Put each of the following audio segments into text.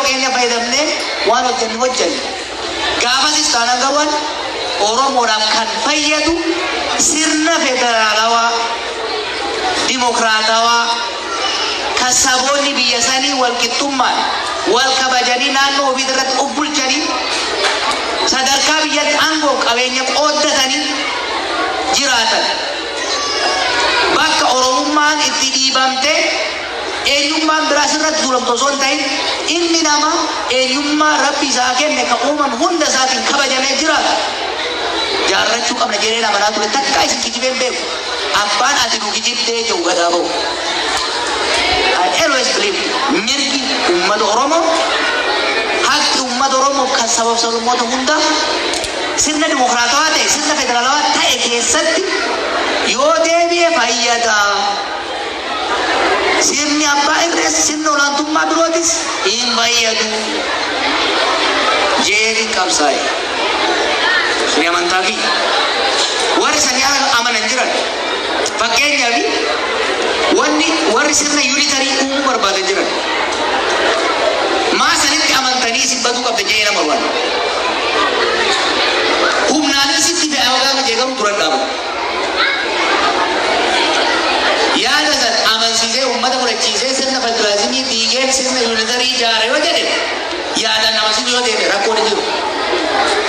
keenya fayyadamnee waan hojjennu hojjenne. Gaafasis taanaan garuu ani Oromoodhaaf kan fayyadu sirna federaalawaa, dimokiraatawaa, kan saboonni biyya sanii wal qixxummaan wal kabajanii naannoo ofii irratti of bulchanii sadarkaa biyyatti aangoo qabeenya qooddatanii jiraatan. Bakka Oromummaan itti dhiibamtee eenyummaan biraas irratti duulamtu osoo hin ta'in, ilmi namaa eenyummaa Rabbi isaa kenne kan uumame hunda isaatiin kabajamee jiraatu jaarrachuu qabna jedheen amanaa ture. Takkaa isin kijibee hin beeku. Abbaan ati nu kijibdee jedhu gadaa ba'u. I always believe mirgi uummata Oromoo, haqi uummata Oromoo kan sabab sablammoota hundaa sirna dimokiraatawaa ta'e, sirna federaalawaa ta'e keessatti yoo deebi'e fayyada. Sirni abbaa irrees, sirni olaantummaa birootis hin fayyadu. Jeetiin qabsaa'e. Suni amantaa kiyya. Warri sanii amanan jiran. Fakkeenyaaf, wanni warri sirna unitary uumuu barbaadan jiran. Maa sanitti amantanii isin baduu qabda jedhee nama barbaada. Humnaanis itti fe'aa gaafa jee garuu duran dhaabu. Yaada san amansiisee, uummata fudhachiisee, sirna federaalizimii diigeen sirna unitary ijaare yoo jedhe, yaadaan amansiisuu yoo deeme rakkoon hin jiru.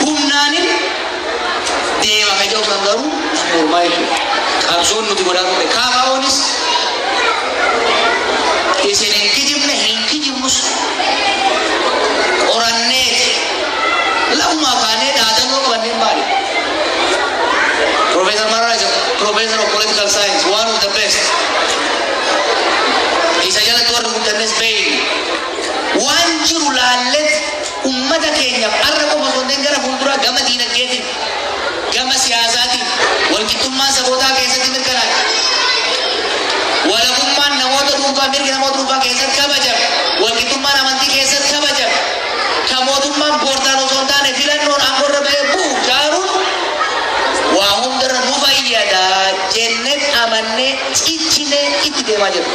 Humnaanin deema kan jedhu san garuu mormaa jechuudha. Qabsoon nuti godhaa turre KFOnis isin hin kijibne, hin kijibnus, qoranneeti lafumaa kaanee dhaadannoo qabanneen maali? Professor Mararaa is a professor of political science, one of the best. Isa jalatti warri guddannes beeynu. Waan jiru laallet ummata keenyaaf arra qofa osoo hin ta'in gara fuulduraa gama diinagdeetiin, gama siyaasaatiin walqixxummaan sabootaa keessatti mirkanaa'e. Walabummaan namoota dhuunfaa, mirgi namoota dhuunfaa keessatti kabajame, walqixxummaan amantii keessatti kabajame, kan mootummaan boortaan osoo hin taane filannoon aangorra bahee bu'u jaaruun waa hundarra nu fayyada jennee amannee ciccinee itti deemaa jirra.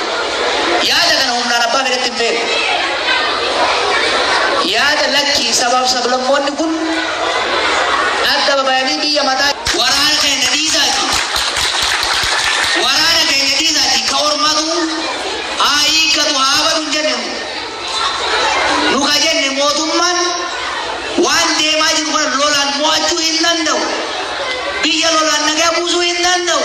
Yaada kana humnaan abbaa fedhetti hin feenu. Yaada lakkii sabaaf sablammoonni kun adda babayanii biyya mataa waraana keenya dhiisaati. Waraana keenya dhiisaati ka ormatu haa hiikkatu, haa badu hin jenne nu. Nu ka jenne mootummaan waan deemaa jiru kana lolaan mo'achuu hin danda'u. Biyya lolaan nagaa buusuu hin danda'u.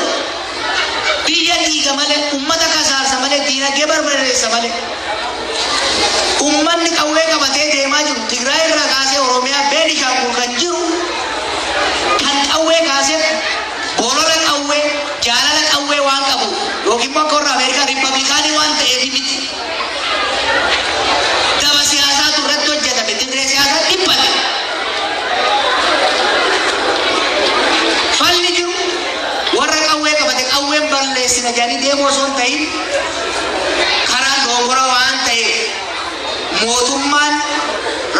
Biyya diiga malee, ummata kasaarsa malee, diinagdee barbadeessa malee. Ummanni qawwee qabatee deemaa jiru Tigraay irraa kaasee Oromiyaa, Beenishaangul kan jiru, kan qawwee kaasee bolola qawwee, jaalala qawwee waan qabu yookiin immoo akka warra Ameerikaa Riippablikaanii waan ta'eef miti. Daba siyaasaatu irratti hojjetame, dirree siyaasaa dhiphate. Falli jiru warra qawwee qabate qawween balleessina jedhanii deemuu osoo hin ta'in, karaan dogongora waan ta'eef mootummaan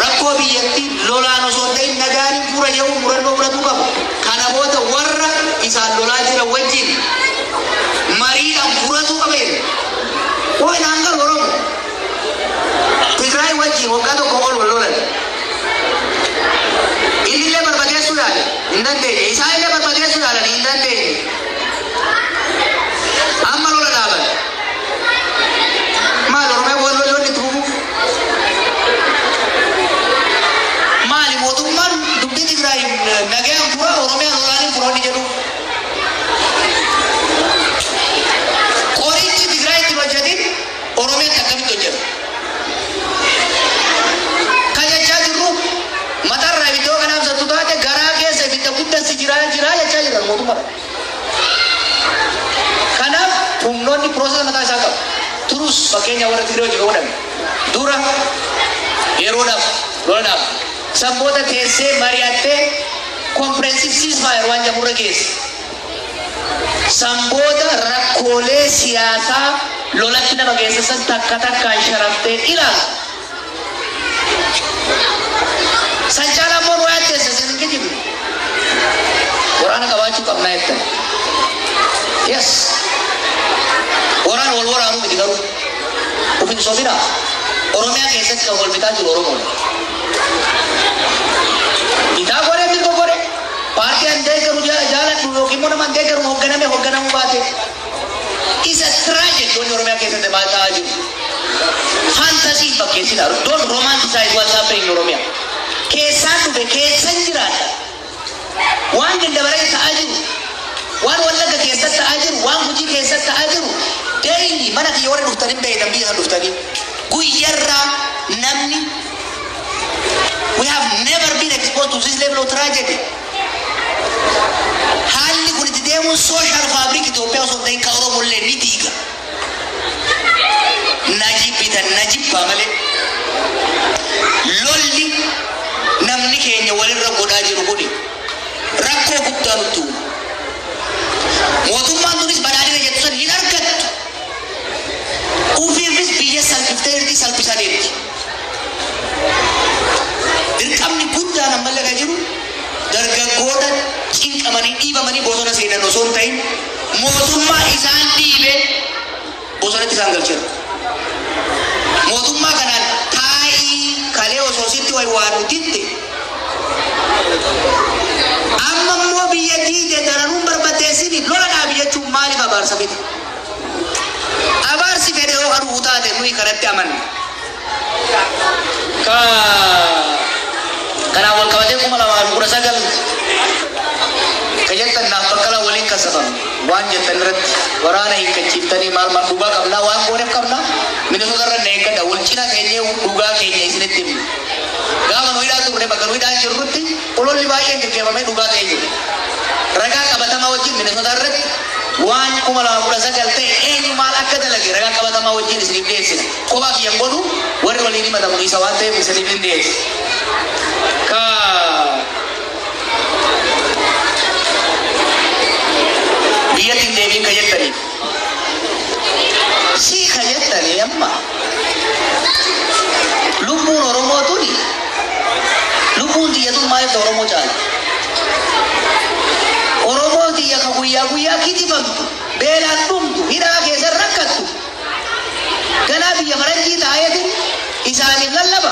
rakkoo biyyattii lolaan osoo hin ta'in nagaan hin fura jedhu murannoo fudhatuu qabu. Kana booda warra isaan lolaa jiran wajjin mariidhaan furatuu qaba jedhu. Waan hanga Oromo Tigraay wajjin waggaa 1 ol wal lolan. Innillee barbadeessuu yaale, hin dandeenye. Isaan illee barbadeessuu yaalan, hin dandeenye. Amma lola dhaaban. Maali Oromiyaa wal lolli itti fufuuf? Maali mootummaan dubbii Tigraay nagayaan fura, Oromiyaa lolaan hin fura inni jedhu? Qorichi Tigraay itti hojjetin Oromiyaatti akkamitti hojjeta? Kan jechaa jirru mataarraa ibidda yoo kanaaf sattu taate garaa keessa ibidda guddaa si jiraa jiraa jechaa jiran mootummaadha. Kanaaf humnoonni process mataa isaa qabu. Turus fakkeenya warra Tigree hojii godhame. Dura yeroodhaaf lola dhaabde. San booda teessee mari'attee comprehensive ceasefire waan jedhamurra geesse. San booda rakkoolee siyaasaa lolatti nama geessisan takka takkaan sharaftee ilaaltu. San caalaa immoo nu yaaddeessa, isin hin kijibne. Waraana qabaachuu qabnaa jettan. Yes. Waraana wal waraanuu miti garuu. Uf hin sobinaa. Oromiyaa keessatti kan wal fixaa jiru Oromoodha. Bitaa godhee, mirga godhe, paartii an deeggaru jaaladhu yookiin immoo nama an deeggaru hoogganame hoogganamuu baate. Isa tragedy wanni Oromiyaa keessatti ta'aa jiru. Fantasy hin fakkeessina. Don't romanticize what's happening in Oromiyaa. Keessaan dhufe, keessan jiraadha. Waan Gindabaree ta'aa jiru, waan Wallagga keessatti ta'aa jiru, waan Gujii keessatti ta'aa jiru, daily mana kiyya warra dhuftanii beeytan, biyya san dhuftanii. Guyyarraa namni, we have never been exposed to this level of tragedy. Haalli kun itti deemuun social fabric Itoophiyaa osoo hin ta'in kan Oromoo illee ni diiga. Na jibbitan na jibbaa malee, lolli namni keenya walirra godhaa jiru kuni rakkoo guddaa nutti uuma. Mootummaan tunis badhaadhina jettu san hin argattu. Ufiifis biyya salphiftee jirti, salphisaniirti. Dirqamni guddaan ammallee kan jiru dargaggoota cinqamanii dhiibamanii bosona seenan osoo hin ta'in, mootummaa isaan dhiibee bosonatti isaan galcheera. Mootummaa kanaan taa'ii kalee osoo sitti wayi didde, amma immoo biyya diide daranuun barbadeessini lola dhaabi jechuun maaliif abaarsa fida? Abaarsi fedhe yoo aduu taate, nuyi kanatti amanna. Ka kanaan wal qabatee 2019 ka jettan naaf Baqqala waliin kasafamne waan jettan irratti, waraana hiikkachiiftanii maal maal, dhugaa qabnaa, waan gooneef qabnaa. Minisoota irra na eeggadha, wal cina teenyee dhugaa keenya isinitti himna. Gaafa nu hidhaa turre, bakka nu hidhaa jirrutti ololli baay'een gaggeeffamee dhugaa ta'ee jiru. Ragaa qabatamaa wajjin Minisoota irratti waan 2019 ta'e, eenyu maal akka dalage ragaa qabatamaa wajjin isiniif dhiyeessina. Kophaa kiyyan godhu, warri waliin himatamu isa waan ta'eef isiniif hin dhiyeessa. Ka biyyatti hin deebiin ka jettaniif. Sii ka jettanii, amma lubbuun Oromoo tuni, lubbuun tiyya tun maaliif ta Oromoo caala? Oromoo tiyya ka guyyaa guyyaa kitifamtu, beelaan dhumtu, hidhaa keessa rakkattu. Ganaa biyya faranjii taa'eetiin isaaniif lallaba.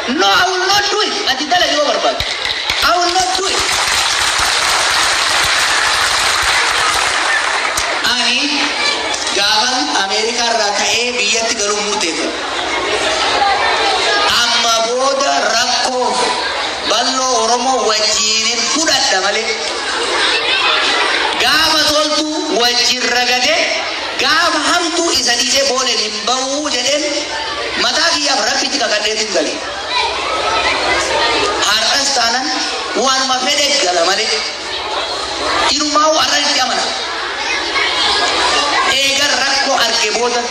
No, I will not do it. Ati dalagi yoo barbaadde. I will not do it. Ani gaafan Ameerikaa irraa ka'ee biyyatti galuun murteeffadhe. Amma booda rakkoof bal'oo Oromoo wajjiinin fudhadha malee. Gaafa toltu wajjin ragadee, gaafa hamtuu isa dhiisee booleen hin ba'uu jedheen mataa kiyyaaf Rabbitti kakadheetiin gale. Har'as taanan waanuma fedhe gala malee. Inumaa har'a itti amana. Eegan rakkoo arge booda,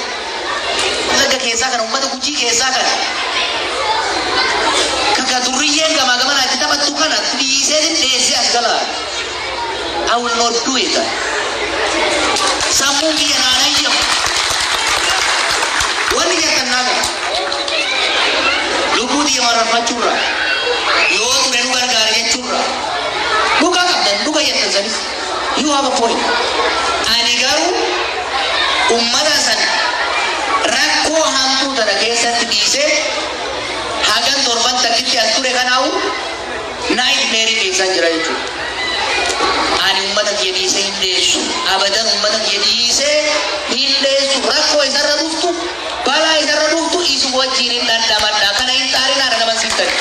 Wallagga keessaa kana, uummata Gujii keessaa kana, kaka durriyyeen gamaa gamanaa itti taphattu kana dhiiseetiin dheessee as galaa. I will not do it. Sammuun kiyya naan hayyamu. Wanni jettan naa gala. Lubbuu tiyya mararfachuurra yoo ture nu gargaara jechuurra dhugaa qabdan, dhuga jettan sanis. You have a point. Ani garuu ummata san rakkoo hamtuu tana keessatti dhiisee hagan torban takkitti as ture kanaawu nightmare keessan jira jechuudha. Ani ummata kiyya dhiisee hin dheessu. Abadan ummata kiyya dhiisee hin dheessu. Rakkoo isarra dhuftu, balaa isarra dhuftu isu wajjin hin dhandhamadha. Kana hin xaarinaa na naman siftani.